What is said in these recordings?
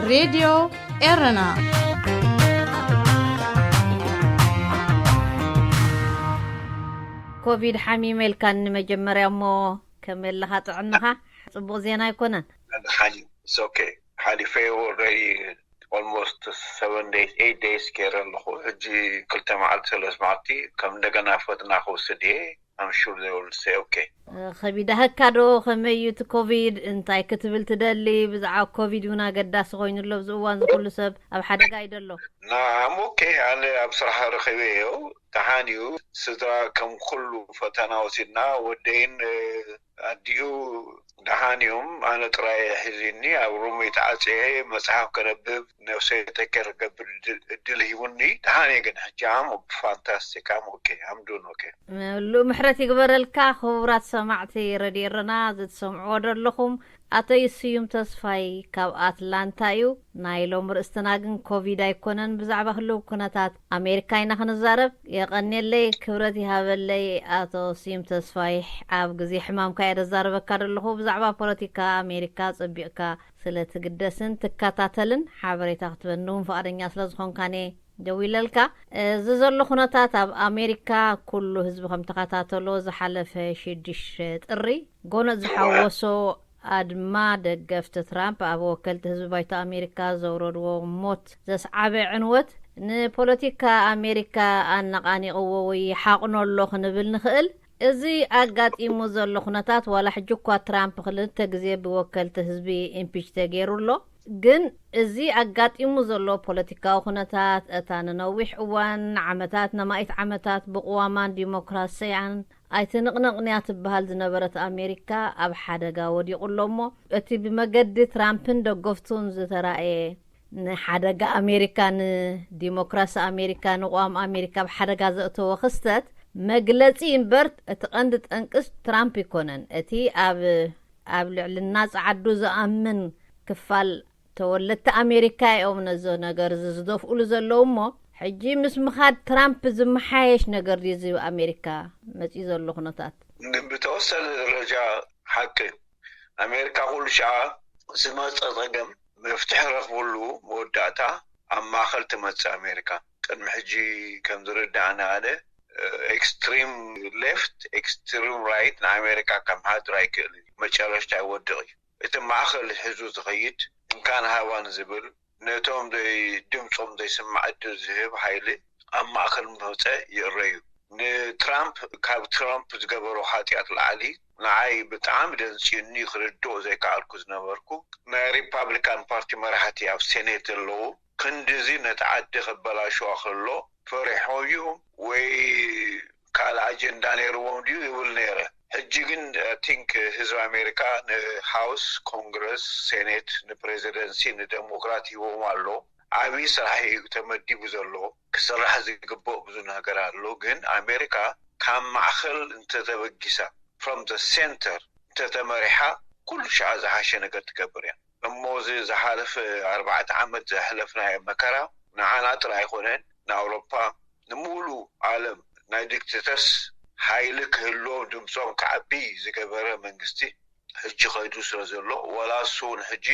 ሬድዮ ኤረና። ኮቪድ ሓሚመ ኢልካኒ መጀመርያ እሞ ከመይ ኣለኻ ጥዕናኻ? ጽቡቕ ዜና ኣይኮነን። ሓሊፈ፣ ሓሊፈ፣ already almost seven days, eight days ገይረ ኣለኹ። ሕጂ ክልተ መዓልቲ፣ ሰለስተ መዓልቲ ከም እንደገና ፈትና ክወስድ እየ። I'm sure they will say okay. ከቢዳህካ ዶ? ከመይ እዩ እቲ ኮቪድ? እንታይ ክትብል ትደሊ? ብዛዕባ ኮቪድ እውን ኣገዳሲ ኮይኑ ኣሎ። ኣብዚ እዋን እዚ ኩሉ ሰብ ኣብ ሓደጋ እዩ ዘሎ። ናም፣ ኦኬ፣ ኣነ ኣብ ስራሕ ረኺበዮ። ደሓን እዩ። ስድራ ከም ኩሉ ፈተና ወሲድና፣ ወደይን፣ እ፣ ኣዲኡ ደሓን እዮም። ኣነ ጥራይ ሒዚኒ ኣብ ሩመይ ተዓጽየ መጽሓፍ ከነብብ፣ ነፍሰይ ተኬር ክገብር እድል፣ እድል ሂቡኒ። ደሓን እየ ግን ሕጂ፣ ኣም ፋንታስቲክ፣ ኣም ኦኬ፣ ኣም ዱን ኦኬ። ምሉእ ምሕረት ይግበረልካ። ክቡራት ሰማዕቲ ረድዮ ኤረና፣ ዝትሰምዕዎ ዘለኹም ኣቶ ስዩም ተስፋይ ካብ ኣትላንታ እዩ። ናይ ሎም ርእስትና ግን ኮቪድ ኣይኮነን፣ ብዛዕባ ህልው ኩነታት ኣሜሪካ ኢና ክንዛረብ። የቐንየለይ፣ ክብረት ይሃበለይ ኣቶ ስዩም ተስፋይ። ኣብ ግዜ ሕማምካ እየ ዘዛርበካ ዘለኹ። ብዛዕባ ፖለቲካ ኣሜሪካ ጸቢቕካ ስለ ትግደስን ትከታተልን ሓበሬታ ክትበኒ እውን ፍቓደኛ ስለ ዝኾንካን እየ ደዊለልካ። እዚ ዘሎ ኩነታት ኣብ ኣሜሪካ ኩሉ ህዝቢ ከም ተኸታተሎ ዝሓለፈ ሽዱሽተ ጥሪ ጎነጽ ዝሓወሶ ኣድማ ደገፍቲ ትራምፕ ኣብ ወከልቲ ህዝቢ ባይቶ ኣሜሪካ ዘውረድዎ ሞት ዘስዓበ ዕንወት ንፖለቲካ ኣሜሪካ ኣነቓኒቕዎ ወይ ይሓቕኖ ኣሎ ክንብል ንኽእል። እዚ ኣጋጢሙ ዘሎ ኩነታት ዋላ ሕጂ እኳ ትራምፕ ክልተ ግዜ ብወከልቲ ህዝቢ ኢምፒች ተገይሩ ኣሎ። ግን እዚ ኣጋጢሙ ዘሎ ፖለቲካዊ ኩነታት እታ ንነዊሕ እዋን ንዓመታት፣ ነማኢት ዓመታት ብቕዋማን ዲሞክራሲያን ኣይትንቕነቕንያ ትበሃል ዝነበረት ኣሜሪካ ኣብ ሓደጋ ወዲቑ ኣሎ እሞ፣ እቲ ብመገዲ ትራምፕን ደገፍቱን ዝተራእየ ንሓደጋ ኣሜሪካ፣ ንዲሞክራሲ ኣሜሪካ፣ ንቕዋም ኣሜሪካ ኣብ ሓደጋ ዘእተወ ክስተት መግለጺ እምበር፣ እቲ ቀንዲ ጠንቅስ ትራምፕ ኣይኮነን። እቲ ኣብ፣ ኣብ ልዕልና ጸዓዱ ዝኣምን ክፋል ተወለድቲ ኣሜሪካ እዮም ነዚ ነገር እዚ ዝደፍኡሉ ዘለዉ እሞ፣ ሕጂ ምስ ምኻድ ትራምፕ ዝመሓየሽ ነገር ድዩ እዚ ኣሜሪካ መጺኡ ዘሎ ኩነታት? ን-፣ ብተወሰነ ደረጃ ሓቂ እዩ። ኣሜሪካ ኩሉ ሻዓ ዝመጸ ጸገም መፍትሒ ረኽብሉ መወዳእታ ኣብ ማእከል ትመጽእ ኣሜሪካ። ቅድሚ ሕጂ ከም ዝርዳእና ኣነ፣ ኤክስትሪም ሌፍት፣ ኤክስትሪም ራይት ንኣሜሪካ ከም ሓድር ኣይክእልን እዩ። መጨረሽታ ይወድቕ እዩ። እቲ ማእከል ሒዙ ዝኸይድ፣ እንካን ሃባን ዝብል፣ ነቶም ዘይ-፣ ድምጾም ዘይስማዕ ዕድል ዝህብ ሓይሊ ኣብ ማእከል ምመጸ ይእረዩ። ንትራምፕ፣ ካብ ትራምፕ ዝገበሮ ሓጢኣት ላዕሊ ንዓይ ብጣዕሚ ደንጽዩኒ፣ ክርድኦ ዘይከኣልኩ ዝነበርኩ፣ ናይ ሪፓብሊካን ፓርቲ መራሕቲ ኣብ ሴኔት ዘለዉ ክንድዚ ነቲ ዓዲ ከበላሽዋ ከሎ ፈሪሖም እዮም ወይ ካልእ ኣጀንዳ ነይርዎም ድዩ ይብል ነይረ። ሕጂ ግን፣ I think፣ ህዝቢ ኣሜሪካ ንሃውስ፣ ኮንግረስ፣ ሴኔት፣ ንፕሬዚደንሲ፣ ንደሞክራት ሂቦም ኣሎ። ዓብዪ ስራሕ እዩ ተመዲቡ ዘሎ። ክስራሕ ዝግብኦ ብዙ ነገር ኣሎ፣ ግን ኣሜሪካ ካብ ማእኸል እንተተበጊሳ፣ from the center እንተተመሪሓ፣ ኩሉ ሻዕ ዝሓሸ ነገር ትገብር እያ። እሞ እዚ ዝሓለፈ ኣርባዕተ ዓመት ዘሕለፍናዮ መከራ ንዓና ጥራይ ኣይኮነን፣ ንኣውሮፓ፣ ንምሉእ ዓለም ናይ ዲክቴተርስ ሓይሊ ክህልዎም፣ ድምፆም ክዓቢ ዝገበረ መንግስቲ ሕጂ ከይዱ ስለ ዘሎ፣ ዋላ እሱ እውን ሕጂ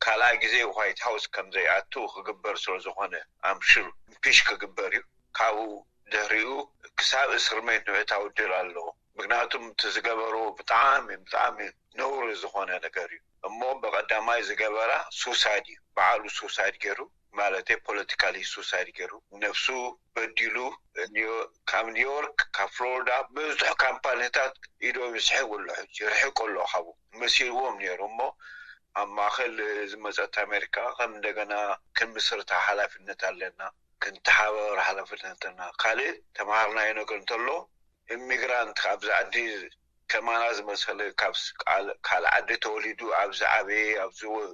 ካልኣይ ግዜ ዋይት ሃውስ ከም ዘይኣቱ ክግበር ስለ ዝኾነ፣ ኣምሽር ኢምፒች ክግበር እዩ። ካብኡ ድሕሪኡ ክሳብ እስር ቤት ንምእታው እድል ኣለዎ። ምክንያቱም እቲ ዝገበሮ ብጣዕሚ፣ ብጣዕሚ ነውሪ ዝኾነ ነገር እዩ። እሞ ብቐዳማይ ዝገበራ ሱሳይድ እዩ፣ ባዕሉ ሱሳይድ ገይሩ፣ ማለት ፖለቲካሊ ሱሳይድ ገይሩ፣ ነፍሱ በዲሉ። ኒዮ-፣ ካብ ኒውዮርክ፣ ካብ ፍሎሪዳ ብዙሕ ካምፓኒታት ኢዶም ይስሕቡ ኣሎ። ሕጂ ርሒቁ ኣሎ ካብኡ። መሲልዎም ነይሩ እሞ ኣብ ማእከል ዝመጸት ኣሜሪካ ከም እንደገና ክንምስርታ ሓላፍነት ኣለና፣ ክንተሓባበር ሓላፍነት ኣለና። ካልእ ተማሃርናዮ ነገር እንተሎ፣ ኢሚግራንት ኣብዚ ዓዲ ከማና ዝመሰለ ካብ ስ-፣ ካል-፣ ካልእ ዓዲ ተወሊዱ ኣብዚ ዓበየ፣ ኣብዚ ወ-፣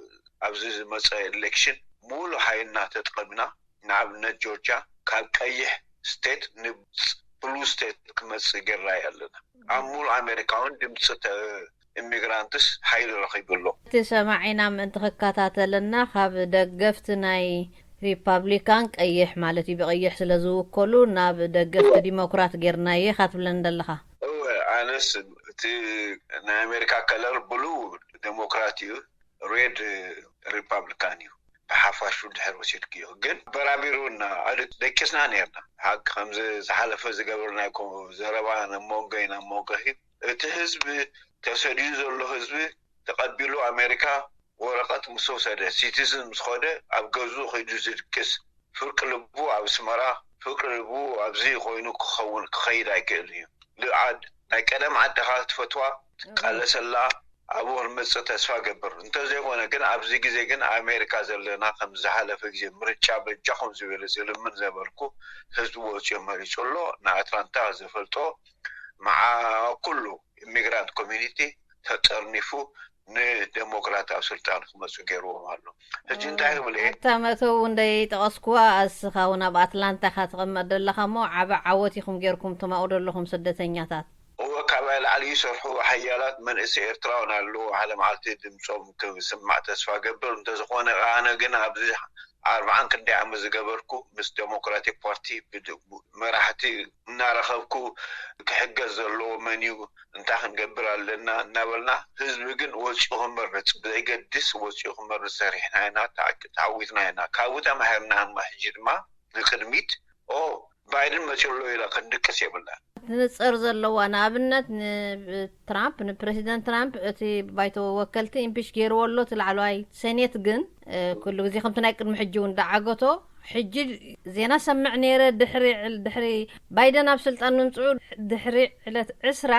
ኣብዚ ዝመጸ ኤሌክሽን ሙሉ ሓይልና ተጠቐምና፣ ንኣብነት ጆርጅያ ካብ ቀይሕ ስቴት ንብሉ ስቴት ክመጽእ ጌርናዮ ኣለና። ኣብ ሙሉ ኣሜሪካ እውን ድምፂ ተ-፣ ኢሚግራንትስ ሓይሊ ረኺቡ ኣሎ። እቲ ሰማዒና ምእንቲ ክከታተለና ካብ ደገፍቲ ናይ ሪፓብሊካን ቀይሕ ማለት እዩ፣ ብቐይሕ ስለ ዝውከሉ ናብ ደገፍቲ ዲሞክራት ጌርናዮ ኢኻ ትብለኒ ዘለኻ። እወ፣ ኣነስ እቲ ናይ ኣሜሪካ ከለር ብሉ ዴሞክራት እዩ፣ ሬድ ሪፓብሊካን እዩ። ብሓፋሹ ድሕር ወሲድክዮ። ግን በራቢሩና፣ ኣደ-፣ ደቂስና ነርና። ሓቂ ከምዚ ዝሓለፈ ዝገበርናዮ ኮ-፣ ዘረባ ናብ መንጎ ኢና መንጎ ሂብ፣ እቲ ህዝቢ ተሰዲዱ ዘሎ ህዝቢ ተቐቢሉ ኣሜሪካ ወረቐት ምስ ወሰደ፣ ሲቲዝን ምስ ኾደ፣ ኣብ ገዝኡ ኸይዱ ዝድቅስ፣ ፍርቂ ልቡ ኣብ ኣስመራ፣ ፍርቂ ልቡ ኣብዚ ኮይኑ ክኸውን፣ ክኸይድ ኣይክእልን እዩ። ልዓድ ናይ ቀደም ዓድኻ ትፈትዋ፣ ትቃለሰላ፣ ኣብኡ ክንመጽእ ተስፋ ገብር። እንተዘይኮነ ግን ኣብዚ ግዜ ግን ኣሜሪካ ዘለና ከም ዝሓለፈ ግዜ ምርጫ በጃኹም ዝበለ ዝልምን ዘበርኩ ህዝቢ ወፂኦ መሪጹ ኣሎ። ንኣትላንታ ዝፈልጦ መዓ ኩሉ ኢሚግራንት ኮሚኒቲ ተጠርኒፉ ንደሞክራት ኣብ ስልጣን ክመፁ ገይርዎም ኣሎ። ሕጂ እንታይ ክብል እየ? ኣብታ መእተዊ እንደይ ጠቐስኩዋ ኣስኻ እውን ኣብ ኣትላንታ ኢኻ ትቕመጥ ዘለኻ እሞ ዓቢ ዓወት ኢኹም ጌርኩም ትማኡ ዘለኹም ስደተኛታት። እወ፣ ካባይ ላዕሊ ይሰርሑ ሓያላት መንእሰይ ኤርትራውን ኣለዉ። ሓደ መዓልቲ ድምፆም ክስማዕ ተስፋ ገብር። እንተዝኾነ ኣነ ግን ኣብዚ ኣርብዓን ክንደይ ዓመት ዝገበርኩ ምስ ዴሞክራቲክ ፓርቲ ብድ-፣ መራሕቲ እናረኸብኩ ክሕገዝ ዘለዎ መን እዩ፣ እንታይ ክንገብር ኣለና እናበልና ህዝቢ ግን ወፂኡ ክመርፅ ብዘይገድስ ወፂኡ ክመርፅ ሰሪሕና ኢና፣ ተዓ-፣ ተዓዊትና ኢና። ካብኡ ተማሂርና እማ ሕጂ ድማ ንቅድሚት ኦ ባይደን መፂኡ ኣሎ ኢላ ክንድቅስ የብልና። ትንፀር ዘለዋ ንኣብነት ንትራምፕ ንፕሬዚደንት ትራምፕ እቲ ባይቶ ወከልቲ ኢምፒች ገይርዎ ኣሎ እቲ ላዕለዋይ ሴኔት ግን እ፣ ኩሉ ግዜ ከምቲ ናይ ቅድሚ ሕጂ እውን ዳዓገቶ ሕጂ ዜና ሰምዕ ነይረ ድሕሪ ዕል- ድሕሪ ባይደን ኣብ ስልጣን ምምፅኡ ድሕሪ ዕለት ዕስራ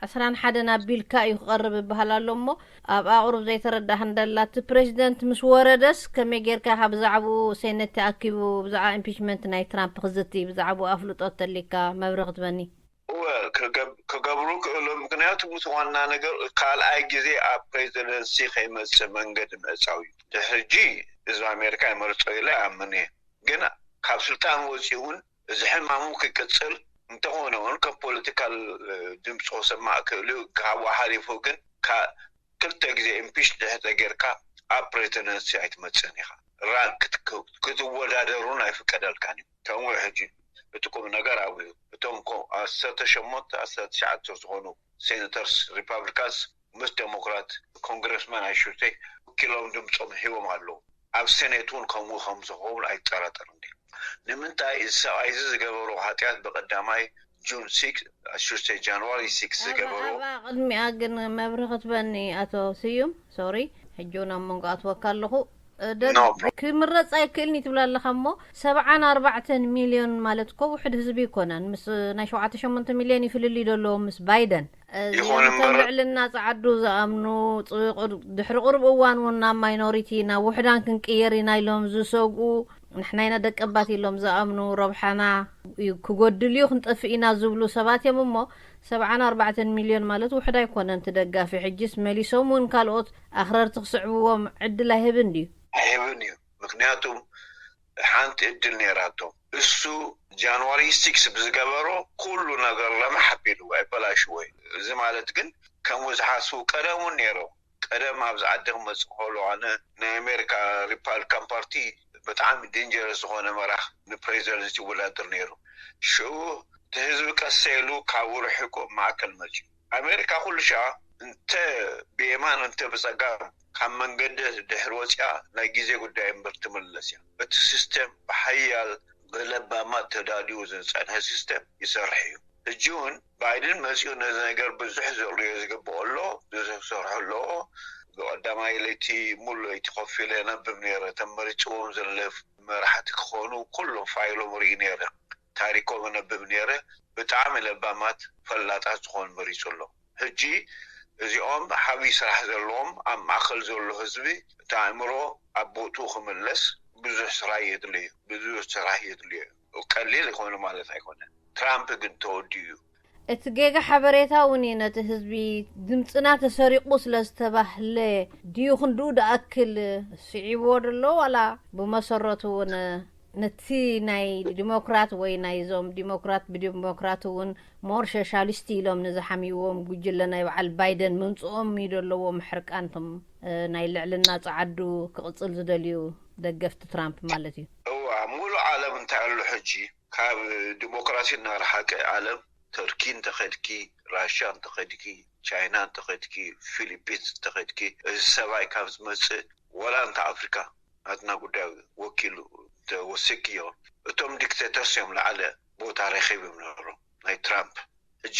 ዕስራን ሓደን ኣቢልካ እዩ ክቐርብ ይበሃል ኣሎ እሞ ኣብ ኣቑሩብ ዘይተረዳህ እንደላ እቲ ፕሬዚደንት ምስ ወረደስ ከመይ ጌርካ ኢኻ ብዛዕባኡ ሴኔት ተኣኪቡ ብዛዕባ ኢምፒችመንት ናይ ትራምፕ ክዝቲ ብዛዕባኡ ኣፍልጦ ተሊካ መብርህ ክትበኒ። እወ፣ ክገብ-፣ ክገብሩ ክእሉ። ምክንያቱ፣ ምስ ዋና ነገር ካልኣይ ግዜ ኣብ ፕሬዚደንሲ ከይመጽእ መንገዲ ምዕጻው እዩ። ድሕሪ ሕጂ ህዝቢ ኣሜሪካ ይመርጾ ኢለ ይኣምን እየ። ግን ካብ ስልጣን ወጺኡ እውን እዚ ሕማሙ ክቅጽል እንተኾነ እውን ከም ፖለቲካል፣ እ፣ ድምፆ ሰማዕ ክእሉ ካብኡ ሓሊፉ ግን ካ-፣ ክልተ ግዜ ኢምፒች ድሕር ተጌርካ ኣብ ፕሬዚደንሲ ኣይትመጽእን ኢኻ። ራን ክትክ-፣ ክትወዳደሩን ኣይፍቀደልካን እዩ። ከምኡ ሕጂ እቲ ቁም ነገር ኣብኡ እዩ። እቶም ኮ-፣ ዓሰርተ ሸሞንተ ዓሰርተ ትሽዓተ ዝኾኑ ሴኔተርስ ሪፓብሊካንስ ምስ ዴሞክራት ኮንግረስማን ኣይሹቴ ወኪሎም ድምፆም ሂቦም ኣለዉ። ኣብ ሴኔት እውን ከምኡ ከም ዝኸውን ኣይጠራጠርን እዩ። ንምንታይ እዚ ሰብኣይ እዚ ዝገበሮ ሓጢኣት ብቀዳማይ ጁን ሲክስ፣ ኣሹስተ ጃንዋሪ ሲክስ ዝገበሮ ኣባ ቅድሚኣ ግን መብርህ ክትበኒ ኣቶ ስዩም ሶሪ ሕጂ እውን ኣብ መንጎ ኣትወካ ኣለኹ። እ፣ ደ-፣ No problem። ክምረፅ ኣይክእልን እዩ ትብላ ኣለኻ እሞ ሰብዓን ኣርባዕተን ሚልዮን ማለት እኮ ውሕድ ህዝቢ ይኮነን። ምስ ናይ ሸውዓተ ሸሞንተ ሚልዮን ይፍልልይ ዶ ኣለዎ ምስ ባይደን። እ፣ ይኹን እዚኦም እቶም እምበር ልዕልና ጸዓዱ ዝኣምኑ ጽ-፣ ቅር-፣ ድሕሪ ቅርብ እዋን እውን ናብ ማይኖሪቲ ናብ ውሕዳን ክንቅየር ኢና ኢሎም ዝሰግኡ ንሕና ኢና ደቀባት ኢሎም ዝኣምኑ ረብሓና እዩ ክጎድል እዩ ክንጠፍእ ኢና ዝብሉ ሰባት እዮም እሞ ሰብዓን ኣርባዕተን ሚልዮን ማለት ውሕድ ኣይኮነን እቲ ደጋፊ ሕጂስ መሊሶም እውን ካልኦት ኣኽረርቲ ክስዕብዎም ዕድል ኣይህብን ድዩ? ኣይህብን እዩ። ምክንያቱም ሓንቲ እድል ነይራቶም። እሱ ጃንዋሪ ሲክስ ብዝገበሮ ኩሉ ነገር ረማሕ ኣቢሉ ኣይበላሽዎ እዩ። እዚ ማለት ግን ከምኡ ዝሓስቡ ቀደም እውን ነይሮም። ቀደም ኣብዚ ዓዲ ክመፅእ ከሎ ኣነ ናይ ኣሜሪካ ሪፓብሊካን ፓርቲ ብጣዕሚ ዴንጀረስ ዝኾነ መራሕ ንፕሬዚደንት ይወዳደር ነይሩ። ሽዑ እቲ ህዝቢ ቀስ ኢሉ ካብኡ ርሒቁ ኣብ ማእከል መፅዩ። ኣሜሪካ ኩሉ ሻዕ እንተ ብየማን እንተ ብፀጋም ካብ መንገዲ ድሕር ወፂኣ ናይ ግዜ ጉዳይ እምበር ትምለስ እያ። እቲ ሲስተም ብሓያል ብለባማት ተዳልዩ ዝፀንሐ ሲስተም ይሰርሕ እዩ። ሕጂ እውን ባይደን መፂኡ ነዚ ነገር ብዙሕ ዘርእዮ ዝግብኦ ኣሎ፣ ብዙሕ ክሰርሖ ኣለዎ። ብቐዳማይ ለይቲ ሙሉ ለይቲ ኮፍ ኢለ የነብብ ነይረ። ተመሪፅዎም ዘለፍ መራሕቲ ክኾኑ ኩሎም ፋይሎም ርኢ ነይረ። ታሪኮም የነብብ ነይረ። ብጣዕሚ ለባማት ፈላጣት ዝኾኑ መሪፁ ኣሎ። ሕጂ እዚኦም ዓብዪ ስራሕ ዘለዎም ኣብ ማእከል ዘሎ ህዝቢ እቲ ኣእምሮ ኣብ ቦትኡ ክምለስ ብዙሕ ስራሕ የድልዩ፣ ብዙሕ ስራሕ የድልዮ እዩ። ቀሊል ይኾኑ ማለት ኣይኮነን። ትራምፕ ግን ተወዲኡ እዩ። እቲ ጌጋ ሓበሬታ እውን እዩ ነቲ ህዝቢ ድምፅና ተሰሪቑ ስለ ዝተባህለ ድዩ ክንድኡ ደኣክል ስዒብዎ ደሎ ዋላ ብመሰረቱ እውን ነቲ ናይ ዲሞክራት ወይ ናይዞም ዲሞክራት ብዲሞክራት እውን ሞር ሸሻሊስቲ ኢሎም ንዝሓምይዎም ጉጅለ ናይ በዓል ባይደን ምምፅኦም እዩ ደለዎ ምሕርቃንቶም ናይ ልዕልና ፀዓዱ ክቕፅል ዝደልዩ ደገፍቲ ትራምፕ ማለት እዩ። እዋ ሙሉእ ዓለም እንታይ ኣሎ ሕጂ ካብ ዲሞክራሲ እናረሓቀ ዓለም ተርኪ እንተኸድኪ ራሽያ እንተኸድኪ ቻይና እንተኸድኪ ፊሊፒንስ እንተኸድኪ እዚ ሰብኣይ ካብ ዝመፅእ ወላ እንተ ኣፍሪካ ናትና ጉዳይ ወኪሉ ተወሲክዮ። እቶም ዲክቴተርስ እዮም ላዕለ ቦታ ረኺቦም ነይሮም ናይ ትራምፕ። ሕጂ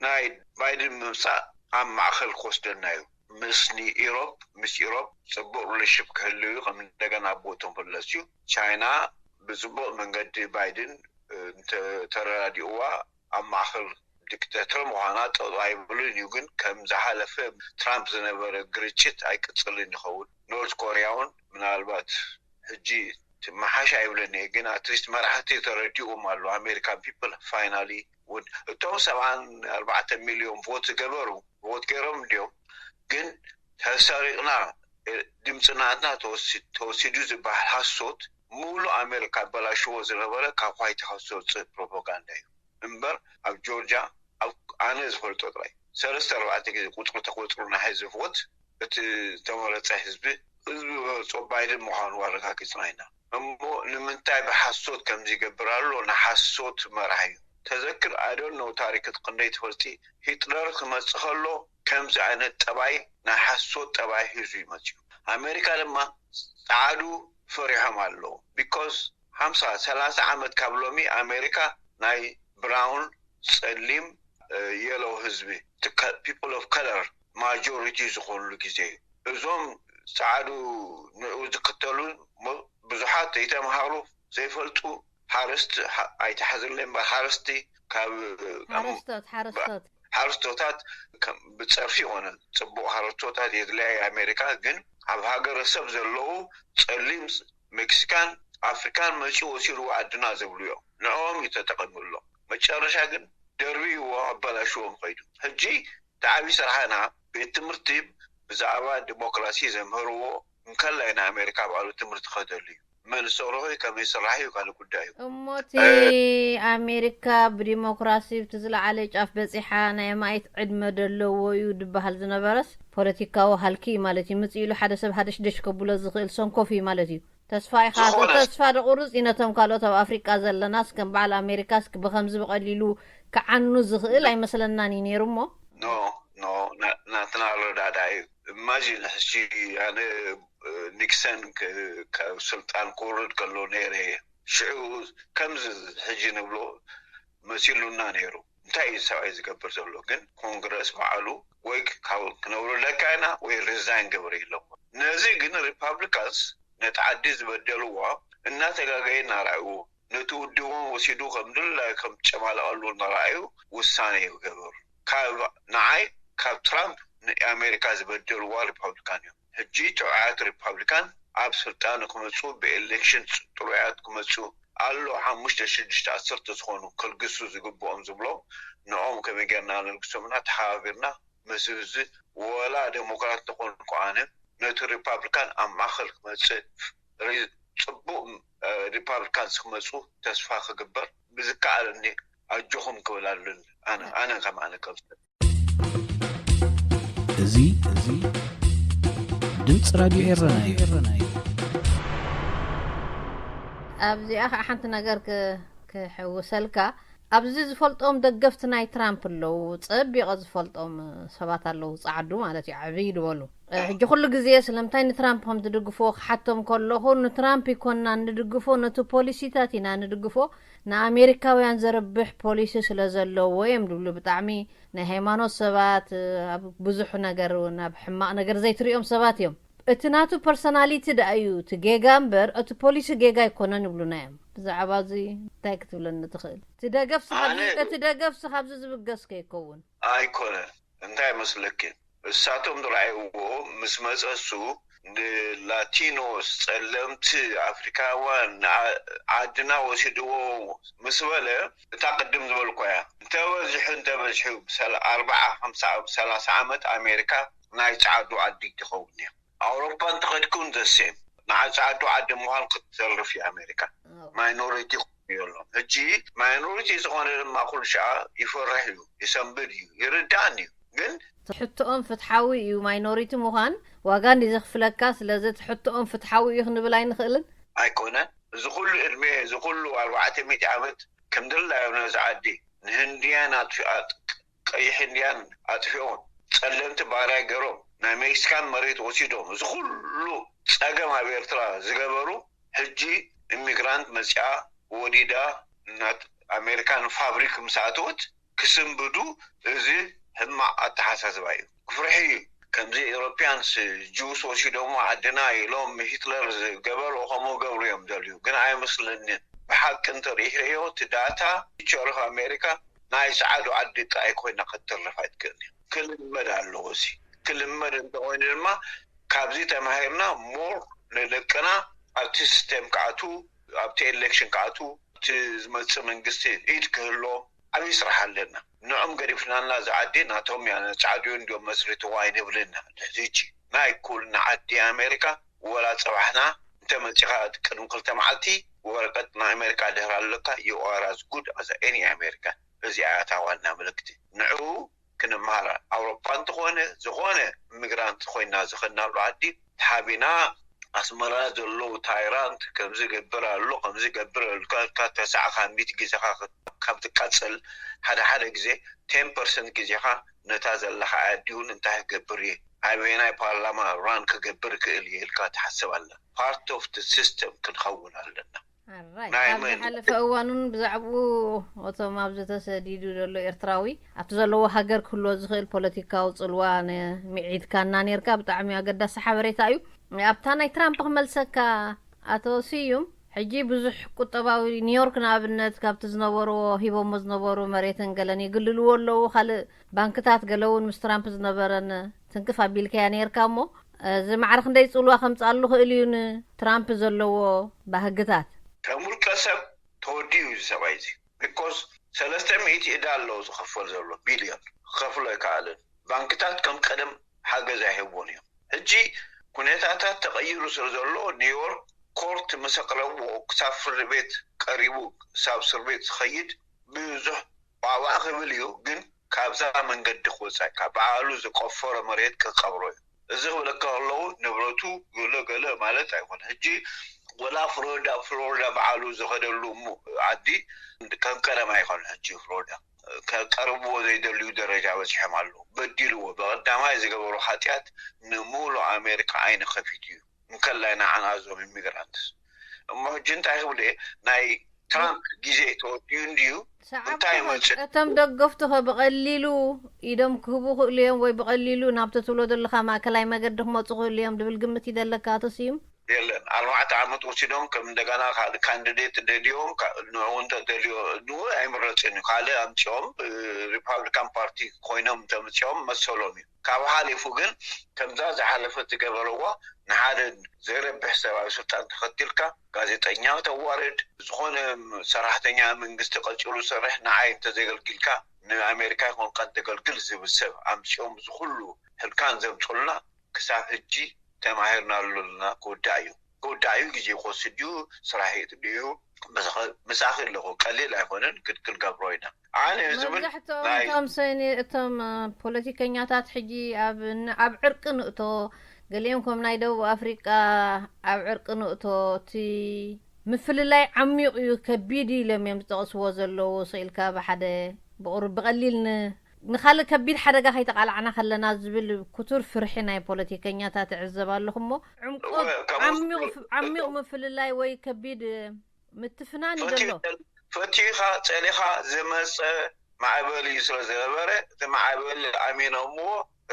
ናይ ባይደን ምምፃእ ኣብ ማእኸል ክወስደና እዩ። ምስ ኢሮፕ ምስ ኢሮፕ ፅቡቅ ሪሌሽንሽፕ ክህልው እዩ። ከም እንደገና ቦቶም መለስ እዩ። ቻይና ብፅቡቅ መንገዲ ባይደን እንተተረዳዲእዋ ኣብ ማእኸል ዲክተተር ምዃና ጠጠው ኣይብልን እዩ። ግን ከም ዝሓለፈ ትራምፕ ዝነበረ ግርጭት ኣይቅፅልን ይኸውን። ኖርት ኮሪያ እውን ምናልባት ሕጂ መሓሽ ኣይብለኒ፣ ግን ኣትሊስት መራሕቲ ተረዲኦም ኣሎ። ኣሜሪካን ፒፕል ፋይናሊ እውን እቶም ሰብዓን ኣርባዕተ ሚሊዮን ቮት ዝገበሩ ቮት ገይሮም እንዲዮም። ግን ተሰሪቕና ድምፂ ናትና ተወሲዱ ዝበሃል ሃሶት ሙሉ ኣሜሪካ ኣበላሽዎ ዝነበረ ካብ ዋይት ሃውስ ዝወፅእ ፕሮፓጋንዳ እዩ እምበር ኣብ ጆርጂያ ኣብ ኣነ ዝፈልጦ ጥራይ ሰለስተ ኣርባዕተ ግዜ ቁፅሪ ተቆፅሩ ናይ ህዝቢ ቮት እቲ ዝተመረፀ ህዝቢ ህዝቢ መርፆ ባይደን ምዃኑ ኣረጋጊፅና ኢና። እሞ ንምንታይ ብሓሶት ከምዚ ይገብር ኣሎ? ንሓሶት መራሕ እዩ። ተዘክር ኣደል ነው ታሪክ ክንደይ ትፈልጢ? ሂትለር ክመፅእ ከሎ ከምዚ ዓይነት ጠባይ ናይ ሓሶት ጠባይ ሂዙ ይመፅዩ። ኣሜሪካ ድማ ፃዓዱ ፈሪሖም ኣለዉ። ቢኮዝ ሓምሳ ሰላሳ ዓመት ካብ ሎሚ ኣሜሪካ ናይ ብራውን ጸሊም የሎ ህዝቢ people of color ማጆሪቲ ዝኾኑሉ ግዜ እዩ። እዞም ፃዕዱ ንኡ ዝክተሉ ብዙሓት ዘይተምሃሩ ዘይፈልጡ ሓረስት ኣይተሓዝለይ እምበር ሓረስቲ ካብ ሓረስቶት ሓረስቶት ሓረስቶታት ብፀርፊ ይኮነን ፅቡቅ ሓረስቶታት የድለያ ኣሜሪካ ግን ኣብ ሃገረሰብ ዘለዉ ፀሊም ሜክሲካን ኣፍሪካን መፂኡ ወሲድዎ ዓድና ዝብሉ እዮም። ንዕኦም እዩ ተጠቂምሎም። መጨረሻ ግን ደርብይዎ ኣበላሽዎም ከይዱ። ሕጂ እቲ ዓብዪ ስራሕና ቤት ትምህርቲ ብዛዕባ ዲሞክራሲ ዘምህርዎ እንከላይ ንኣሜሪካ ባዕሉ ትምህርቲ ከደሉ እዩ። መን ዝሰርሖ እዩ ከመይ ዝስራሕ እዩ ካልእ ጉዳይ እዩ። እሞ እቲ ኣሜሪካ ብዲሞክራሲ ብቲ ዝለዓለ ጫፍ በፂሓ ናይ ኣማኢት ዕድመ ደለዎ እዩ ድበሃል ዝነበረስ ፖለቲካዊ ሃልኪ እዩ ማለት እዩ። ምፅእ ኢሉ ሓደ ሰብ ሃደሽደሽ ከብሎ ዝኽእል ሰንኮፍ እዩ ማለት እዩ። ተስፋ ኢኻ ዝኾነ ተስፋ ደቑርፅ እዩ ነቶም ካልኦት ኣብ ኣፍሪቃ ዘለናስ ከም በዓል ኣሜሪካስ ብኸምዚ ብቐሊሉ ክዓኑ ዝኽእል ኣይመስለናን እዩ ነይሩ እሞ ኖ ኖ ናትና ኣረዳዳ እዩ። ኢማጂን ሕጂ ኣነ ኒክሰን ካብ ስልጣን ክወርድ ከሎ ነይረ ሽዑ ከምዚ ሕጂ ንብሎ መሲሉና ነይሩ። እንታይ እዩ ሰብኣይ ዝገብር ዘሎ ግን ኮንግረስ በዓሉ ወይ ክነውርደካ ኢና ወይ ሪዛይን ግበር ኢሎም። ነዚ ግን ሪፓብሊካንስ ነቲ ዓዲ ዝበደልዋ እናተጋገየ እናረኣይዎ ነቲ ውድቦም ወሲዱ ከም ድላዩ ከም ጨማልቐሉ እናረኣዩ ውሳነ ይገበሩ። ካብ ንዓይ ካብ ትራምፕ ንኣሜሪካ ዝበደልዋ ሪፓብሊካን እዮም። ሕጂ ጥዑያት ሪፓብሊካን ኣብ ስልጣን ክመፁ ብኤሌክሽን ጥሩያት ክመፁ ኣሎ ሓሙሽተ ሽዱሽተ ዓሰርተ ዝኾኑ ከልግሱ ዝግብኦም ዝብሎም ንኦም ከመይ ጌርና ነልግሶምና ተሓባቢርና ምስ ህዝቢ ወላ ዴሞክራት ንኾን ከዓነ ነቲ ሪፓብሊካን ኣብ ማእኸል ክመፅእ ፅቡቅ ሪፓብሊካንስ ክመፁ ተስፋ ክግበር ብዝከኣለኒ ኣጆኹም ክብል ኣለኒ ኣነ ኣነ ከም ኣነ ከም ሰብ እዚ እዚ ድምፂ ራድዮ ኤረና እዩ። ኣብዚኣ ከዓ ሓንቲ ነገር ክሕውሰልካ ኣብዚ ዝፈልጦም ደገፍቲ ናይ ትራምፕ ኣለዉ ፀቢቐ ዝፈልጦም ሰባት ኣለዉ ፀዓዱ ማለት እዩ ዓብይ ዝበሉ ሕጂ ኩሉ ግዜ ስለምንታይ ንትራምፕ ከም ትድግፍዎ ክሓቶም ከለኹ ንትራምፕ ይኮንና እንድግፎ ነቲ ፖሊሲታት ኢና እንድግፎ ንኣሜሪካውያን ዘርብሕ ፖሊሲ ስለ ዘለዎ እዮም ዝብሉ ብጣዕሚ ናይ ሃይማኖት ሰባት ኣብ ብዙሕ ነገር እውን ኣብ ሕማቕ ነገር ዘይትሪኦም ሰባት እዮም እቲ ናቱ ፐርሶናሊቲ ደኣ እዩ እቲ ጌጋ እምበር እቲ ፖሊሲ ጌጋ ኣይኮነን ይብሉና እዮም ብዛዕባ እዚ እንታይ ክትብለኒ ትኽእል እቲ ደገፍሲ እቲ ደገፍሲ ካብዚ ዝብገስ ከይከውን ኣይኮነን እንታይ መስለኪ እሳቶም ዝረኣይዎ ምስ መፀ እሱ ንላቲኖስ ፀለምቲ ኣፍሪካውያን ዓድና ወሲድዎ ምስ በለ እታ ቅድም ዝበልኳያ እንተበዚሑ እንተበዚሑ ኣርባዓ ሓምሳ ሰላሳ ዓመት ኣሜሪካ ናይ ፀዓዱ ዓዲ ትኸውን እያ ኣውሮፓ እንተኸድኩም ዘሴም ንዓፀዓዱ ዓዲ ምዃን ክትተርፍ እያ ኣሜሪካ ማይኖሪቲ የሎም ሕጂ ማይኖሪቲ ዝኾነ ድማ ኩሉ ሸዓ ይፈርሕ እዩ ይሰንብድ እዩ ይርዳእን እዩ ግን ትሕትኦም ፍትሓዊ እዩ ማይኖሪቲ ምዃን ዋጋ እንዲ ዘኽፍለካ ስለዚ ትሕትኦም ፍትሓዊ እዩ ክንብል ኣይንኽእልን ኣይኮነን እዚ ኩሉ እድሜ እዚ ኩሉ ኣርባዕተ ሚእቲ ዓመት ከምድላዮም ነዚ ዓዲ ንህንድያን ኣጥፊኣት ቀይሕ ህንድያን ኣጥፊኦም ጸለምቲ ባርያ ገሮም ናይ ሜክሲካን መሬት ወሲዶም፣ እዚ ኩሉ ጸገም ኣብ ኤርትራ ዝገበሩ፣ ሕጂ ኢሚግራንት መጺኣ ወዲዳ፣ ናት ኣሜሪካን ፋብሪክ ምስ ኣተወት ክስንብዱ፣ እዚ ሕማቕ ኣተሓሳስባ እዩ። ክፍርሒ እዩ። ከምዚ ኤውሮፒያንስ ጁስ ወሲዶሞ ዓድና ኢሎም ሂትለር ዝገበሩ ከምኡ ገብሩ እዮም ዘልዩ። ግን ኣይመስለንን። ብሓቂ እንተሪኢኽዮ እቲ ዳታ ፒክቸር ኦፍ ኣሜሪካ ናይ ጸዓዱ ዓዲ ጥራይ ኮይና ክትተርፍ ኣይትክእልን እያ። ክልመድ ኣለዎ። እዚ ክልመድ እንተኾይኑ ድማ ካብዚ ተማሂርና ሞር ንደቅና ኣብቲ ሲስተም ክኣቱ፣ ኣብቲ ኤሌክሽን ክኣቱ፣ እቲ ዝመጽእ መንግስቲ ኢድ ክህሎ ዓብዪ ስራሕ ኣለና። ንዖም ገዲፍናና ዝዓዲ ናቶም እያ፣ ጸዓዱ እንዲዮም መስሪትዋ ኣይንብልን። ሕዚ ናይ ኩልና ዓዲ ኣሜሪካ ወላ ጽባሕና እንተመጺኻ ቅድሚ ክልተ መዓልቲ ወረቀት ናይ ኣሜሪካ ድሕር ኣለካ፣ you are as good as any American። እዚኣ እያ እታ ዋና ምልክቲ። ንዑ ክንመሃር ኣውሮፓ እንተኾነ ዝኾነ ኢሚግራንት ኮይና ዝኸድናሉ ዓዲ ተሓቢና ኣስመራ ዘለዉ ታይራንት ከምዚ ገብር ኣሎ ከምዚ ገብር ኣልካ ኢልካ ተስዓኻ ሚእቲ ግዜኻ ካብ ትቃጸል ሓደ ሓደ ግዜ ቴን ፐርሰንት ግዜኻ ነታ ዘለኻ ዓዲ እውን እንታይ ክገብር እየ ኣበየናይ ፓርላማ ራን ክገብር ክእል እየ ኢልካ ትሓስብ ኣለ። ፓርት ኦፍ ሲስተም ክንኸውን ኣለና። ኣራይ ናይ ኣብ መን? ዝሓለፈ እዋን እውን ብዛዕባኡ እቶም ኣብዚ ተሰዲዱ ዘሎ ኤርትራዊ ኣብቲ ዘለዎ ሃገር ክህልዎ ዝኽእል ፖለቲካዊ ጽልዋ ንምዒድካና ነርካ። ብጣዕሚ ኣገዳሲ ሓበሬታ እዩ። ኣብታ ናይ ትራምፕ ክመልሰካ ኣቶ ስዩም፣ ሕጂ ብዙሕ ቁጠባዊ ኒውዮርክ ንኣብነት ካብቲ ዝነበርዎ ሂቦሞ ዝነበሩ መሬትን ገለን ይግልልዎ ኣለዉ። ካልእ ባንክታት ገለ እውን ምስ ትራምፕ ዝነበረን ትንክፍ ኣቢልካያ ነርካ እሞ እዚ ማዕረ ክንደይ ጽልዋ ከምጻሉ ክእል እዩ ንትራምፕ ዘለዎ ባህግታት? ከም ውልቀ ሰብ ተወዲኡ እዩ ሰብኣይ እዚ። ቢኮዝ ሰለስተ ሚእቲ እዳ ኣለዎ ዝኸፈል ዘሎ ቢልዮን ክኸፍሎ ኣይከኣልን። ባንክታት ከም ቀደም ሓገዝ ኣይህቦን እዮም። ሕጂ ኩነታታት ተቐይሩ ስለ ዘሎ ኒውዮርክ ኮርት ምስ ኣቕረብዎ ክሳብ ፍርዲ ቤት ቀሪቡ ክሳብ እስር ቤት ዝኸይድ ብዙሕ ባዕባዕ ክብል እዩ። ግን ካብዛ መንገዲ ክወፃ ካብ በዓሉ ዝቆፈሮ መሬት ክቀብሮ እዩ። እዚ ክብለካ ከለዉ ንብረቱ ገለ ገለ ማለት ኣይኮነ። ሕጂ ወላ ፍሎሪዳ ፍሎሪዳ በዓሉ ዝኸደሉ እሞ ዓዲ ከም ቀደም ኣይኮነ። ሕጂ ፍሎሪዳ ከቀርብዎ ዘይደልዩ ደረጃ በፂሖም ኣለዉ። በዲልዎ። በቀዳማይ ዝገበሩ ሓጢኣት ንሙሉ ኣሜሪካ ዓይኒ ከፊቱ እዩ። እንከላይ ንዓና እዞም ኢሚግራንትስ እሞ ሕጂ እንታይ ክብል እየ ናይ ትራምፕ ግዜ ተወዲኡ እንድዩ እንታይ ይመፅእ? እቶም ደገፍቱ ከ ብቐሊሉ ኢዶም ክህቡ ክእሉ እዮም ወይ ብቐሊሉ ናብቲ ትብሎ ዘለኻ ማእከላይ መገዲ ክመፁ ክእሉ እዮም ዝብል ግምት እዩ ዘለካ ኣቶ ስዩም? የለን። ኣርባዕተ ዓመት ወሲዶም ከም እንደገና ካልእ ካንዲዴት ደልዮም ንዑ እንተደልዮ ንዑ ኣይምረፅን እዩ። ካልእ ኣምፅኦም ሪፓብሊካን ፓርቲ ኮይኖም እንተምፅኦም መሰሎም እዩ። ካብ ሓሊፉ ግን ከምዛ ዝሓለፈት ዝገበርዋ ንሓደ ዘይረብሕ ሰብ ኣብ ስልጣን ተኸቲልካ ጋዜጠኛ ተዋርድ፣ ዝኾነ ሰራሕተኛ መንግስቲ ቀፂሉ ዝሰርሕ ንዓይ እንተዘይገልጊልካ ንኣሜሪካ ይኹን ቀን ተገልግል ዝብል ሰብ ኣምፂኦም ዝኩሉ ህልካን ዘምፁልና ክሳብ ሕጂ ተማሂርናሉ ኣለና። ክውዳእ እዩ ክውዳእ እዩ ግዜ ክወስድ እዩ። ስራሕ የጥልዩ ምሳኺ ኣለኹ ቀሊል ኣይኮነን ግን ክንገብሮ ኢና። ኣነ ዝብል መብዛሕትኦም ናይ እቶም ሰኒ እቶም ፖለቲከኛታት ሕጂ ኣብ ን- ኣብ ዕርቂ ንእቶ ገሊኦም ከም ናይ ደቡብ ኣፍሪቃ ኣብ ዕርቂ ንእቶ እቲ ምፍልላይ ዓሚቕ እዩ ከቢድ እዩ ኢሎም እዮም ዝጠቕስዎ ዘለዉ ስኢልካ ብሓደ ብቑሩብ ብቐሊል ን- ንኻልእ ከቢድ ሓደጋ ከይተቓላዕና ከለና ዝብል ክቱር ፍርሒ ናይ ፖለቲከኛታት እዕዘብ ኣለኹ እሞ ዕምቆት እወ፣ ካብ ዓሚቕ ውስጥ ዓሚቕ ምፍልላይ ወይ ከቢድ ምትፍናን እዩ ዘሎ። ፈቲኻ ጸሊኻ ዝመጸ ማዕበል እዩ ስለ ዝነበረ እቲ ማዕበል ኣሚኖምዎ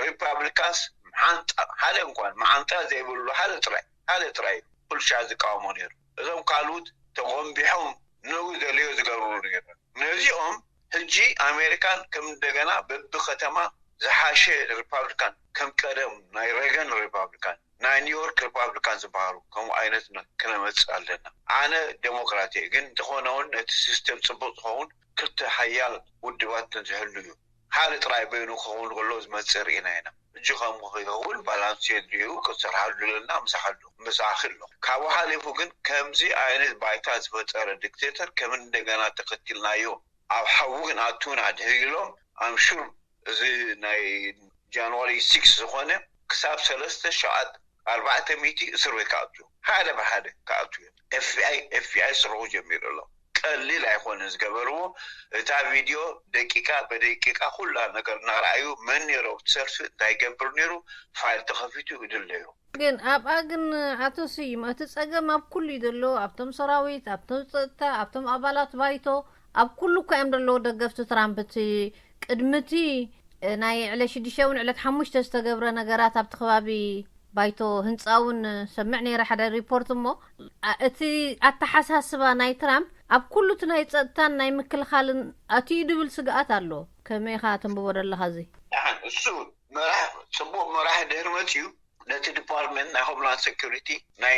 ሪፓብሊካንስ መዓንጣ ሓደ እንኳን መዓንጣ ዘይብሉ ሓደ ጥራይ ሓደ ጥራይ ኩልሻ ዝቃወሞ ነይሩ። እዞም ካልኡት ተጎንቢሖም ንኡ ዘልዮ ዝገብሩ ነይሩ። ነዚኦም ሕጂ ኣሜሪካን ከም እንደገና በብከተማ ዝሓሸ ሪፓብሊካን ከም ቀደም ናይ ሬገን ሪፓብሊካን ናይ ኒውዮርክ ሪፓብሊካን ዝበሃሉ ከምኡ ዓይነት ክነመፅእ ኣለና። ኣነ ዴሞክራት እየ፣ ግን እንተኾነ እውን ነቲ ሲስተም ፅቡቅ ዝኸውን ክልተ ሓያል ውድባት ዝህሉ እዩ። ሓደ ጥራይ በይኑ ክኸውን ከሎ ዝመፅእ ርኢና ኢና። ሕጂ ከም ክኸውን ባላንስ የድልዩ፣ ክንሰርሓሉ ኣለና፣ ምሳሓሉ ምሳኺ ኣሎ። ካብኡ ሓሊፉ ግን ከምዚ ዓይነት ባይታ ዝፈጠረ ዲክቴተር ከም እንደገና ተኸቲልናዮ ኣብ ሓዊ ግን ኣቱና ድሕር ኢሎም ኣምሹር እዚ ናይ ጃንዋሪ ሲክስ ዝኾነ ክሳብ ሰለስተ ሸዓት ኣርባዕተ ሚእቲ እስር ቤት ክኣቱ ሓደ ብሓደ ክኣቱ እዮም። ኤፍቢኣይ ኤፍቢኣይ ስርሑ ጀሚሩ ኣሎ። ቀሊል ኣይኮነ ዝገበርዎ። እታ ቪድዮ ደቂቃ በደቂቃ ኩላ ነገር እናረኣዩ መን ነይሩ ኣብቲ ሰልፊ እንታይ ይገብር ነይሩ ፋይል ተኸፊቱ ይድለዩ። ግን ኣብኣ ግን ኣቶ ስዩም እቲ ጸገም ኣብ ኩሉ እዩ ዘሎ። ኣብቶም ሰራዊት፣ ኣብቶም ጸጥታ፣ ኣብቶም ኣባላት ባይቶ፣ ኣብ ኩሉ እኳ እዮም ዘለዉ ደገፍቲ ትራምፕ። እቲ ቅድሚ እቲ ናይ ዕለት ሽዱሽተ እውን ዕለት ሓሙሽተ ዝተገብረ ነገራት ኣብቲ ከባቢ ባይቶ ህንፃ እውን ሰምዕ ነይረ ሓደ ሪፖርት እሞ እቲ ኣተሓሳስባ ናይ ትራምፕ ኣብ ኩሉ እቲ ናይ ፀጥታን ናይ ምክልኻልን ኣትዩ ድብል ስግኣት ኣሎ። ከመይ ኢኻ ተንብቦ ዘለኻ እዚ? ደሓን እሱ መራሕ ፅቡቅ መራሕ ድህር መፅዩ ነቲ ዲፓርትመንት ናይ ሆምላንድ ሴኩሪቲ ናይ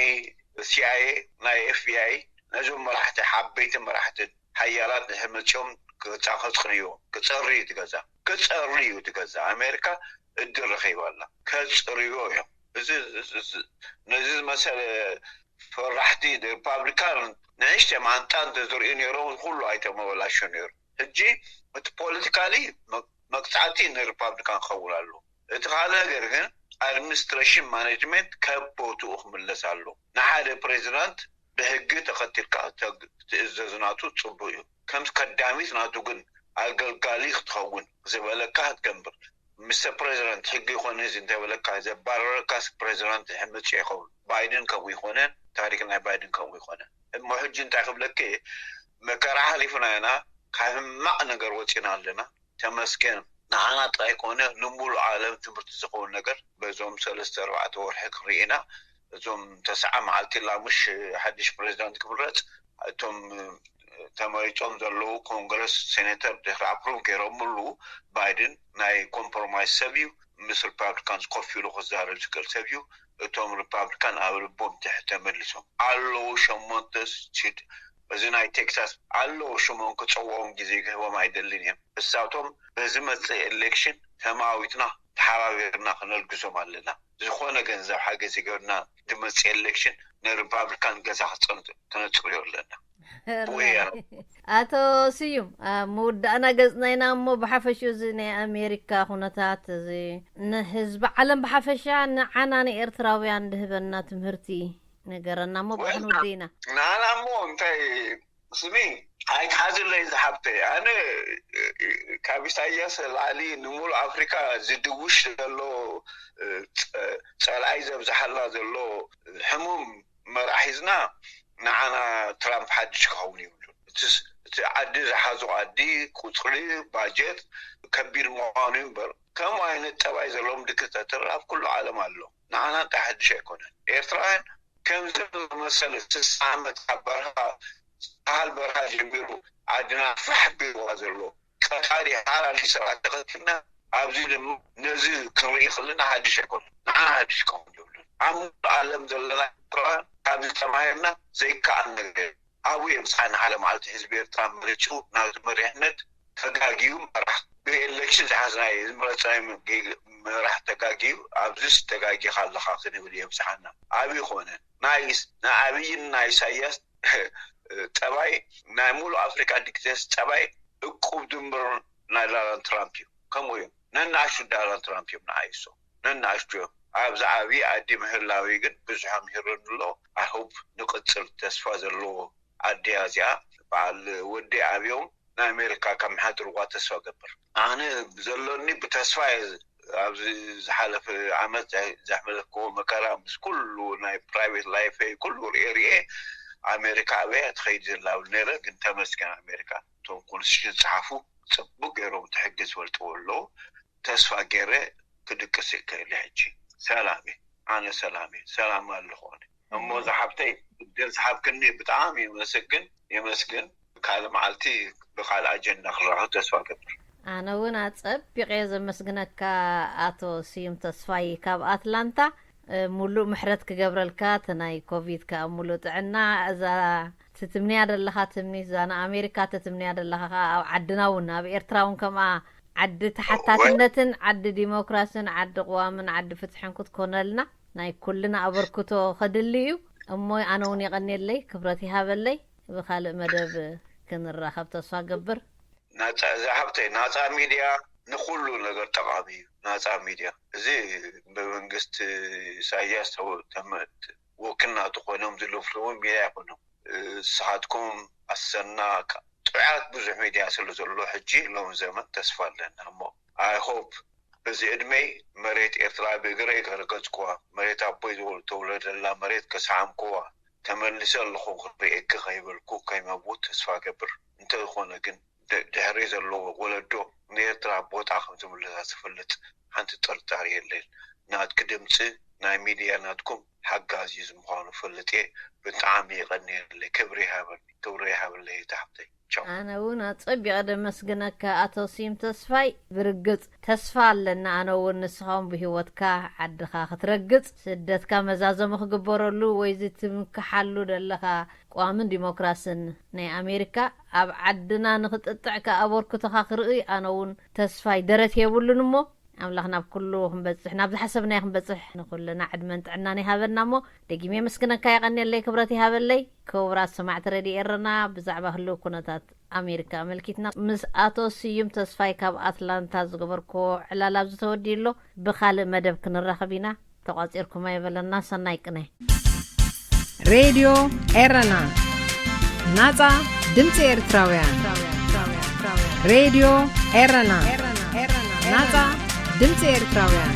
ሲኣይኤ ናይ ኤፍቢኣይ ነዞም መራሕቲ ሓበይቲ መራሕቲ ሓያላት ድሕር መፅኦም ገዛ ከፅርዮ ክፀሪ እዩ እቲ ገዛ ክፀሪ እዩ እቲ ገዛ ኣሜሪካ እድል ረኺባ ኣላ ከፅርዮ እዮም እዚ ነዚ ዝመሰለ ፈራሕቲ ሪፓብሊካን ንእሽተ ማንጣ እንተዝርእዩ ነይሮም ኩሉ ኣይተመበላሹ ነይሩ ሕጂ እቲ ፖለቲካሊ መቅፃዕቲ ንሪፓብሊካን ክኸውን ኣለዎ እቲ ካልእ ነገር ግን ኣድሚኒስትሬሽን ማኔጅመንት ከብ ቦትኡ ክምለስ ኣለዎ ንሓደ ፕሬዚዳንት ብሕጊ ተኸቲልካ ትእዘዝ ናቱ ፅቡቅ እዩ ከምስ ከዳሚት ናቱ ግን ኣገልጋሊ ክትኸውን ዝበለካ ክትገብር ሚስተር ፕሬዚዳንት ሕጊ ይኮነ እዚ እንተበለካ ዘባረረካስ ፕሬዚዳንት ሕምፅ ይኸውን ባይደን ከምኡ ይኮነን ታሪክ ናይ ባይደን ከምኡ ይኮነን እሞ ሕጂ እንታይ ክብለክ መከራ ሓሊፍና ኢና ካብ ሕማቅ ነገር ወፂና ኣለና ተመስገን ንዓና ጥራይ ኮነ ንሙሉእ ዓለም ትምህርቲ ዝኸውን ነገር በዞም ሰለስተ ኣርባዕተ ወርሒ ክንርኢ ኢና እዞም ተስዓ መዓልቲ ላሙሽ ሓድሽ ፕሬዚዳንት ክምረፅ እቶም ተመሪፆም ዘለዉ ኮንግረስ ሴኔተር ድሕሪ ኣፕሩቭ ገይሮምሉ ባይደን ናይ ኮምፕሮማይዝ ሰብ እዩ ምስ ሪፓብሊካንስ ኮፍ ኢሉ ክዛረብ ዝክእል ሰብ እዩ እቶም ሪፓብሊካን ኣብ ልቦም ትሕ ተመሊሶም ኣለዉ ሸሞንተ ስቴት እዚ ናይ ቴክሳስ ኣለዉ ሽሞም ክፀውዖም ግዜ ክህቦም ኣይደልን እዮም እሳቶም በዚ መፅእ ኤሌክሽን ተማዊትና ተሓባቢርና ክነልግሶም ኣለና ዝኾነ ገንዘብ ሓገዝ ይገብርና ዝመፅእ ኤሌክሽን ንሪፓብሊካን ገዛ ክፀንት ክነፅርዮ ኣለና ኣቶ ስዩም ኣብ ምውዳእና ገፅና ኢና እሞ ብሓፈሽኡ እዚ ናይ ኣሜሪካ ኩነታት እዚ ንህዝቢ ዓለም ብሓፈሻ ንዓና ንኤርትራውያን ድህበና ትምህርቲ ነገረና እሞ ብሓን ወደይና ንዓና እሞ እንታይ ስሚ ኣይትሓዝለይ ዝሓብተይ ኣነ ካብ ኢሳያስ ላዕሊ ንሙሉ ኣፍሪካ ዝድውሽ ዘሎ ፀላኣይ ዘብዝሓልና ዘሎ ሕሙም መርዓ ሒዝና ንዓና ትራምፕ ሓድሽ ክኸውን ይብሉ እቲ ዓዲ ዝሓዙ ዓዲ ቁፅሪ ባጀት ከቢድ ምዃኑ እምበር ከምኡ ዓይነት ጠባይ ዘለዎም ዲክታተር ኣብ ኩሉ ዓለም ኣሎ ንዓና እንታይ ሓድሽ ኣይኮነን ኤርትራውያን ከምዚ ዝመሰለ ስሳ ዓመት ካብ በረኻ ሳሃል በረኻ ጀሚሩ ዓድና ፋሕ ቢልዋ ዘሎ ቀታሊ ሓላሊ ሰባት ተኸቲልና ኣብዚ ድማ ነዚ ክንርኢ ከለና ሓድሽ ኣይኮነ ንዓና ሓድሽ ክኸውን የብሉን ኣብ ሙሉእ ዓለም ዘለና ኤርትራውያን ካብዚ ተማሂርና ዘይከኣል ነገር ኣብኡ የብፅሓና ሓደ መዓልቲ ህዝቢ ኤርትራ መሪፁ ናብቲ መሪሕነት ተጋግዩ መራሕ ብኤሌክሽን ዝሓዝናዮ ዝመረፅናዮ መራሕ ተጋግዩ ኣብዚስ ተጋጊኻ ኣለኻ ክንብል የብፅሓና ኣብይ ኮነ ናይ ንኣብይን ናይ ኢሳያስ ጠባይ ናይ ሙሉእ ኣፍሪቃ ዲክቴስ ጠባይ እቁብ ድምር ናይ ዳናልድ ትራምፕ እዩ ከምኡ እዮም ነናእሽቱ ዳናልድ ትራምፕ እዮም ንዓይሶ ነናእሽቱ እዮም ኣብ ዝዓብዪ ኣዲ ምህላዊ ግን ብዙሕ ኣምሂሩኒ ኣሎ ኣሁብ ንቅፅል ተስፋ ዘለዎ ኣዲያ እዚኣ በዓል ወዲ ኣብዮም ንኣሜሪካ ካብ ምሓድርዋ ተስፋ ገብር ኣነ ብዘሎኒ ብተስፋ ኣብዚ ዝሓለፈ ዓመት ዘሕመለክዎ መከራ ምስ ኩሉ ናይ ፕራይቬት ላይፈይ ኩሉ ርኤ ርኤ ኣሜሪካ ኣበያ ትኸይድ ዘላ ብል ነረ ግን ተመስገን ኣሜሪካ እቶም ኮንስቲቱሽን ዝፀሓፉ ፅቡቅ ገይሮም እቲ ሕጊ ዝፈልጥዎ ኣለዉ ተስፋ ገይረ ክድቅስ ይክእል ሕጂ ሰላም ኣነ ሰላም ሰላም ኣለኹ እሞ ዝሓብተይ እድል ዝሓብክኒ ብጣዕሚ የመስግን የመስግን ካልእ መዓልቲ ብካልእ ኣጀንዳ ክራኸብ ተስፋ ገብር ኣነ እውን ኣጸቢቐ ዘመስግነካ ኣቶ ስዩም ተስፋይ ካብ ኣትላንታ ሙሉእ ምሕረት ክገብረልካ እቲ ናይ ኮቪድ ከዓ ሙሉእ ጥዕና እዛ ትትምንያ ዘለኻ ትምኒት እዛ ንኣሜሪካ ትትምንያ ዘለኻ ከዓ ኣብ ዓድና እውን ኣብ ኤርትራ እውን ከምኣ ዓዲ ተሓታትነትን ዓዲ ዲሞክራስን ዓዲ ቅዋምን ዓዲ ፍትሕን ክትኮነልና ናይ ኩልና ኣበርክቶ ከድሊ እዩ እሞ ኣነ እውን የቐንየለይ ክብረት ይሃበለይ ብካልእ መደብ ክንራኸብ ተስፋ ገብር ናፃ እዛ ሃብተይ ናፃ ሚድያ ንኩሉ ነገር ጠቃሚ እዩ ናፃ ሚድያ እዚ ብመንግስቲ ኢሳያስ ተወ- ተመ- ወክልና ተኮይኖም ዝልፍልፉ ሚድያ ይኮኖም ንስኻትኩም ሰና ጥዑያት ብዙሕ ሚድያ ስለ ዘሎ ሕጂ ሎም ዘመን ተስፋ ኣለና እሞ I hope በዚ ዕድመይ መሬት ኤርትራ ብእግረይ ከረገጽኩዋ፣ መሬት ኣቦይ ዝወል- ተወለደላ መሬት ከሰዓምኩዋ፣ ተመልሰ ኣለኹ ክርእየኪ ከይበልኩ ከይመውት ተስፋ ገብር። እንተዝኾነ ግን ድ- ድሕሪ ዘለዎ ወለዶ ንኤርትራ ቦታ ከም ዝምልሳ ዝፈልጥ ሓንቲ ጥርጣሪ የለን። ናትኪ ድምፂ ናይ ሚድያ ናትኩም ሓጋዚ ምዃኑ ፈልጥ እየ። ብጣዕሚ የቐንየለይ። ክብሪ ይሃበኒ፣ ክብሪ ይሃበለይ እታ ሓብተይ። ቻው። ኣነ እውን ኣጸቢቐ ደመስግነካ ኣቶ ስዩም ተስፋይ። ብርግጽ ተስፋ ኣለና። ኣነ እውን ንስኻውን ብህይወትካ ዓድኻ ክትረግጽ፣ ስደትካ መዛዘሙ ክግበረሉ ወይ ዝትምክሓሉ ዘለኻ ቅዋምን ዲሞክራስን ናይ ኣሜሪካ ኣብ ዓድና ንኽጥጥዕ ከኣ ኣበርክቶኻ ክርኢ ኣነ እውን ተስፋይ ደረት የብሉን እሞ ኣምላኽ ናብ ኩሉ ክንበጽሕ፣ ናብ ዝሓሰብናዮ ክንበጽሕ ንኹልና ዕድመን ጥዕናን ይሃበና እሞ ደጊመ የመስግነካ። የቐንየለይ፣ ክብረት ይሃበለይ። ክቡራት ሰማዕቲ ሬድዮ ኤረና፣ ብዛዕባ ህልው ኩነታት ኣሜሪካ ኣመልኪትና ምስ ኣቶ ስዩም ተስፋይ ካብ ኣትላንታ ዝገበርክዎ ዕላል ኣብዚ ተወዲኡ ኣሎ። ብኻልእ መደብ ክንራኸብ ኢና። ተቋጺርኩም ኣይበለና። ሰናይ ቅነ። ሬድዮ ኤረና፣ ናጻ ድምጺ ኤርትራውያን። ሬድዮ ኤረና፣ ናጻ ድምጺ ኤርትራውያን።